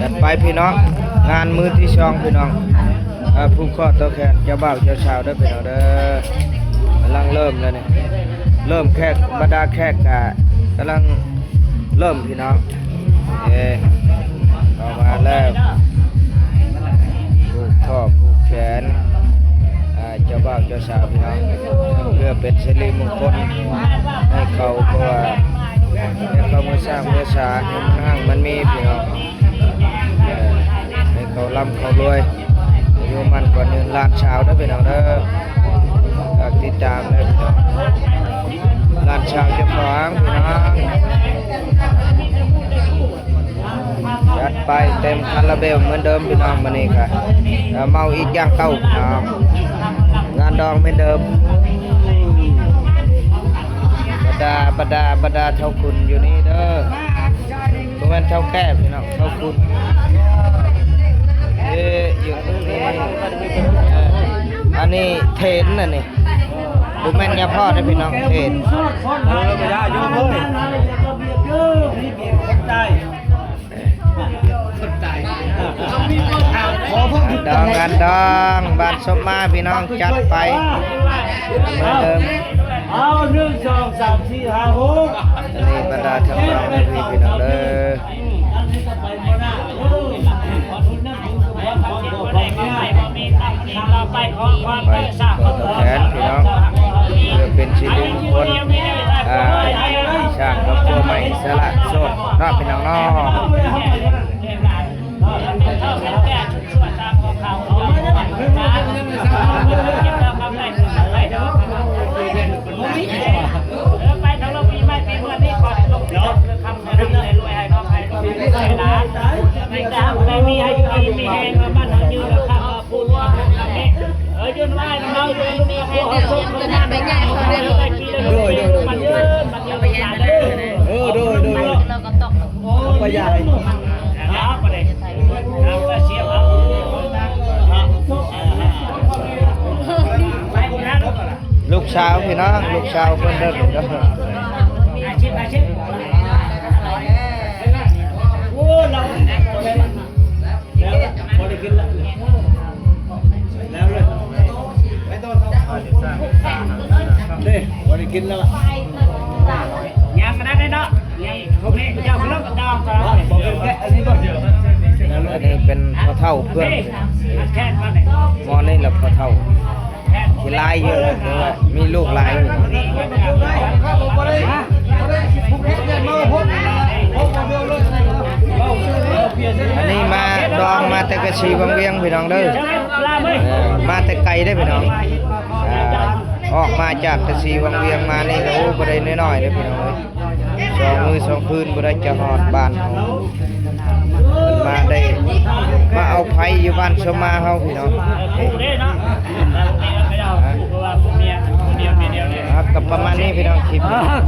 ຈັດໄປພີ່ນ້ອງ ງານມື້ທີສອງພີ່ນ້ອງ ເອີ ຜູກຂໍ້ຕໍ່ແຂນເຈົ້າບ່າວເຈົ້າສາວເດີພີ່ນ້ອງເດີ. ກຳລັງເລີ່ມແລ້ວນີ້ ເລີ່ມແຂກ ບັນດາແຂກກະກຳລັງເລີ່ມພີ່ນ້ອງ. ເອີ ເຂົ້າມາແລ້ວ ຜູກຂໍ້ຜູກແຂນ ອ່າ ເຈົ້າບ່າວເຈົ້າສາວພີ່ນ້ອງ ເພື່ອເປັນສິລິມຸງຄົນໃຫ້ເຂົາ ເພາະວ່າໃຫ້ເຂົາມີຊ້າງມີຊາ ໃຫ້ມັນຮັ່ງມັນມີພີ່ນ້ອງ ເອີ ໃຫ້ເຂົາລ່ຳເຂົາລວຍ ອາຍຸໝັ້ນຂວັນຍືນ ຫຼານສາວເດີພີ່ນ້ອງເດີ. ຝາກຕິດຕາມເດີພີ່ນ້ອງ ຫຼານສາວເຈົ້າຂອງພີ່ນ້ອງ. ຈັດໄປເຕັມຄາລາເບວເໝືອນເດີມພີ່ນ້ອງ. ມື້ນີ້ກະເມົາອີກຢ່າງເກົ່າພີ່ນ້ອງ ງານດອງເໝືອນເດີມ. ບັນດາ ບັນດາ ບັນດາເຖົ້າຂຸນຢູ່ນີ້ເດີ ບໍ່ແມ່ນເຖົ້າແກ່ພີ່ນ້ອງ ເຖົ້າຂຸນ. ເອີ ຢູ່ນີ້ ເອີ ອັນນີ້ເທນ ອັນນີ້ບໍ່ແມ່ນຍາພໍ່ເດີພີ່ນ້ອງ ເທນ. ງານດອງ ງານດອງ ບ້ານສົມມາພີ່ນ້ອງ ຈັດໄປເໝືອນເດີມ. ເອົາ ໜຶ່ງ ສອງ ສາມ ສີ່ ຫ້າ ຫົກ ອັນນີ້ບັນດາທັງສອງເດີພີ່ນ້ອງເດີ. ໄປຂໍຕົວແທນພີ່ນ້ອງ ເພື່ອເປັນສິລິມຸງຄົນ ອ່າ ສ້າງຄອບຄົວໃໝ່ ສະຫຼະໂສດເນາະພີ່ນ້ອງເນາະ. ເອີ ໄປທາງໂລກປີໃໝ່ປີເມືອນີ້ ຂໍໃຫ້ລົມດີເດີ ຄຳໃຫ້ລວຍ ໃຫ້ນ້ອງໃຫ້ລູກໃຫ້ຫຼານ ໃຫ້ຕາຜູ້ໃດມີ ໃຫ້ຢູ່ດີມີແຮງ ເອົາໝັ້ນໃຫ້ຍືນ ເອົາຄຳເອົາພູນ ເອີ ຍືນໄວ້ນຳເຮົາ ຢູ່ນຳລູກເຮົາ ຄົນນັ້ນໄປໃຫຍ່ເຂົາເດ້. ໂດຍ ໂດຍ ໂດຍ ມັນຍືນ ມັນຍືນ ເອີ ໂດຍ ໂດຍ ໂດຍ ເຮົາໄປໃຫຍ່ ເອົາໄປເດ້ ເອົາໄປເສຍ ເອົາ ລູກສາວພີ່ນ້ອງ ລູກສາວເພິ່ນເດີ. ໂອ້ ລາວ ແລ້ວ ບໍ່ໄດ້ກິນແລ້ວ ແລ້ວເລີຍ ເດ້ ບໍ່ໄດ້ກິນແລ້ວ ຍັງກະໄດ້ເນາະ ຍັງ ເຈົ້າລອງ ລອງ ອັນນີ້ເປັນພໍ່ເຖົ້າເພື່ອນ ໝໍນີ້ລະພໍ່ເຖົ້າ ທີ່ຫຼາຍຢູ່ນະ ແຕ່ວ່າມີລູກຫຼາຍຢູ່. ອັນນີ້ມາດອງມາແຕ່ກະສີວັງວຽງພີ່ນ້ອງເດີ ເອີ ມາແຕ່ໄກເດ້ພີ່ນ້ອງ ອ່າ ອອກມາຈາກກະສີວັງວຽງມານີ້ກະ ໂອ້ ບໍ່ໄດ້ນ້ອຍໆເດ້ພີ່ນ້ອງເອີຍ. ສອງມື້ສອງຄືນບໍ່ໄດ້ຈະຮອດບ້ານເຮົາ ເພິ່ນມາໄດ້ ມາເອົາໄຟຢູ່ບ້ານສົມມາເຮົາພີ່ນ້ອງ. ອ່ະ ກະປະມານນີ້ພີ່ນ້ອງ ຄລິບ